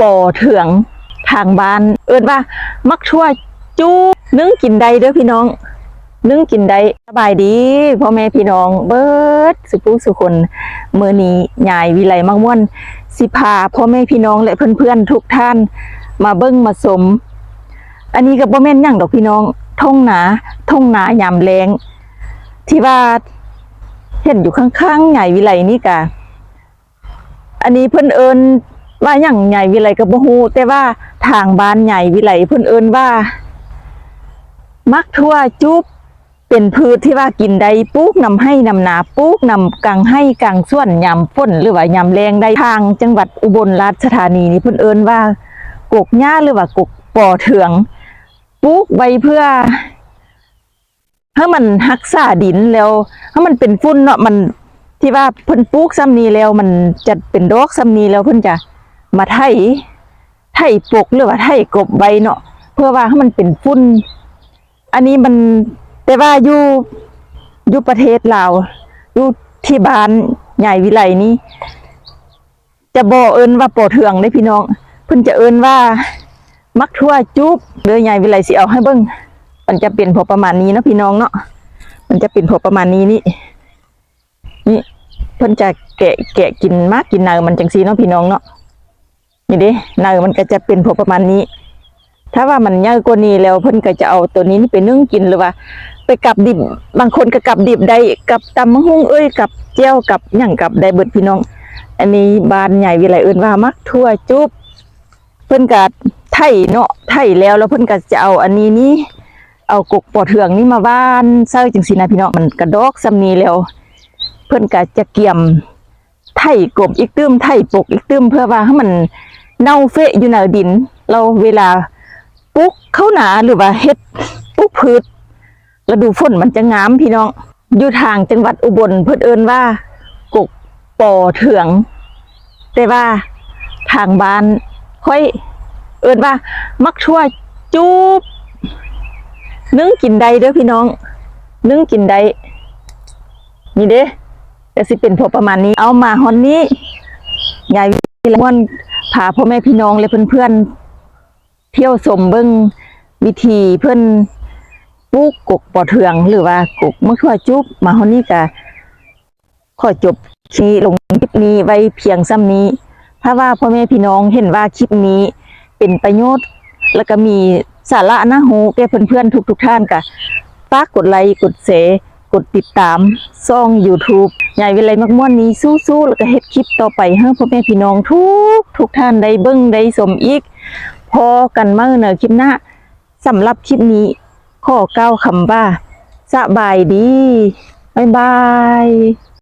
ປໍເຖືອງ ທາງບ້ານເອີ້ນວ່າໝາກຖົ່ວຈຸບ ໜຶ້ງກິນໄດ້ເດີພີ່ນ້ອງ ໜຶ້ງກິນໄດ້. ສະບາຍດີພໍ່ແມ່ພີ່ນ້ອງເບິດສູ່ຜູ້ສູ່ຄົນ, ມື້ນີ້ຍາຍວິໄລມັກມ່ວນຊິພາພໍ່ແມ່ພີ່ນ້ອງ ແລະ ເພື່ອນໆທຸກທ່ານມາເບິ່ງມາຊົມ. ອັນນີ້ກໍບໍ່ແມ່ນຫຍັງດອກພີ່ນ້ອງ, ທົ່ງນາ, ທົ່ງນາຍາມແລ້ງ ທີ່ວ່າເຫັນຢູ່ຂ້າງໆຍາຍວິໄລນີ້ກະ ອັນນີ້ເພິ່ນເອີ້ນວ່າຫຍັງ ຍາຍວິໄລກໍບໍ່ຮູ້, ແຕ່ວ່າທາງບ້ານຍາຍວິໄລເພິ່ນເອີ້ນວ່າໝາກຖົ່ວຈຸບ ເປັນພືດທີ່ວ່າກິນໄດ້, ປູກນຳໄຮ່ນຳນາ, ປູກນຳກາງໄຮ່ກາງສວນຍາມຝົນ ຫຼືວ່າຍາມແລ້ງໄດ້. ທາງຈັງຫວັດອຸບົນລາຊະທານີນີ້ເພິ່ນເອີ້ນວ່າກົກຫຍ້າ ຫຼືວ່າກົກປໍເຖືອງ, ປູກໄວ້ເພື່ອ ໃຫ້ມັນຮັກສາດິນ ແລ້ວໃຫ້ມັນເປັນຝຸ່ນເນາະ, ມັນ ທີ່ວ່າເພິ່ນປູກຊ່ຳນີ້ແລ້ວ ມັນຈະເປັນດອກຊ່ຳນີ້ແລ້ວ ເພິ່ນຈະມາໄຖ ໄຖປົກ ຫຼືວ່າໄຖກົບໄວ້ເນາະ ເພື່ອວ່າໃຫ້ມັນເປັນຝຸ່ນ. ອັນນີ້ມັນ ແຕ່ວ່າຢູ່ ຢູ່ປະເທດລາວ ຢູ່ທີ່ບ້ານຍາຍວິໄລນີ້ ຈະບໍ່ເອີ້ນວ່າປໍເຖືອງເດ້ພີ່ນ້ອງ, ເພິ່ນຈະເອີ້ນວ່າໝາກຖົ່ວຈຸບເດີ. ຍາຍວິໄລຊິເອົາໃຫ້ເບິ່ງ, ມັນຈະເປັນພໍປະມານນີ້ເນາະພີ່ນ້ອງເນາະ, ມັນຈະເປັນພໍປະມານນີ້ນີ້ ນີ້ ເພິ່ນຈະແກະ ແກະກິນໝາກກິນເນົ່າມັນຈັ່ງຊີ້ເນາະພີ່ນ້ອງເນາະ. ນີ້ເດ້ ເນົ່າມັນກໍຈະເປັນພໍປະມານນີ້. ຖ້າວ່າມັນໃຫຍ່ກວ່ານີ້ແລ້ວ ເພິ່ນກໍຈະເອົາໂຕນີ້ໄປໜຶ້ງກິນ ຫຼືວ່າໄປກັບດິບ, ບາງຄົນກໍກັບດິບໄດ້ ກັບຕຳບັກຫຸ່ງເອີຍ ກັບແຈ່ວ ກັບຫຍັງກັບໄດ້ເບິດພີ່ນ້ອງ. ອັນນີ້ບ້ານຍາຍວິໄລເອີ້ນວ່າໝາກຖົ່ວຈຸບ, ເພິ່ນກໍໄຖເນາະ ໄຖແລ້ວ ແລ້ວເພິ່ນກໍຈະເອົາອັນນີ້ນີ້ ເອົາກົກປໍເຖືອງນີ້ມາຫວ່ານໃສ່ຈັ່ງຊີ້ນະພີ່ນ້ອງ, ມັນກະດອກຊ່ຳນີ້ແລ້ວ ເພິ່ນກໍຈະກຽມ ໄຖກົບອີກຕື່ມ ໄຖປົກອີກຕື່ມ ເພື່ອວ່າໃຫ້ມັນເນົ່າເຟະຢູ່ໃນດິນ, ແລ້ວເວລາປູກເຂົ້ານາ ຫຼືວ່າເຮັດປູກພືດລະດູຝົນ ມັນຈະງາມພີ່ນ້ອງ. ຢູ່ທາງຈັງຫວັດອຸບົນເພິ່ນເອີ້ນວ່າກົກປໍເຖືອງ, ແຕ່ວ່າທາງບ້ານຂ້ອຍເອີ້ນວ່າໝາກຖົ່ວຈຸບ, ໜຶ້ງກິນໄດ້ເດີພີ່ນ້ອງ ໜຶ້ງກິນໄດ້. ນີ້ເດ້ ກໍຊິເປັນພໍປະມານນີ້. ເອົາ ມາຮອດນີ້ ຍາຍວິໄລມ່ວນພາພໍ່ແມ່ພີ່ນ້ອງ ແລະ ເພື່ອນໆ ທ່ຽວຊົມເບິ່ງວິທີເພິ່ນປູກກົກປໍເຖືອງ ຫຼືວ່າກົກໝາກຖົ່ວຈຸບ. ມາຮອດນີ້ກໍຂໍຈົບຄລິບນີ້ ລົງຄລິບນີ້ໄວ້ພຽງສ່ຳນີ້. ຖ້າວ່າພໍ່ແມ່ພີ່ນ້ອງເຫັນວ່າຄລິບນີ້ເປັນປະໂຫຍດ ແລະ ກໍມີສາລະໜ້າຮູ້ແກ່ເພື່ອນໆທຸກໆທ່ານ ກໍຝາກກົດໄລ ກົດແຊ ກົດຕິດຕາມຊ່ອງ YouTube ຍາຍວິໄລມັກມ່ວນນີ້ ສູ້ໆ ແລ້ວກໍເຮັດຄລິບຕໍ່ໄປໃຫ້ພໍ່ແມ່ພີ່ນ້ອງທຸກໆທ່ານໄດ້ເບິ່ງໄດ້ຊົມອີກ. ພໍ້ກັນໃໝ່ໃນຄລິບໜ້າ. ສຳລັບຄລິບນີ້ ຂໍກ່າວຄຳວ່າ ສະບາຍດີ ບາຍບາຍ.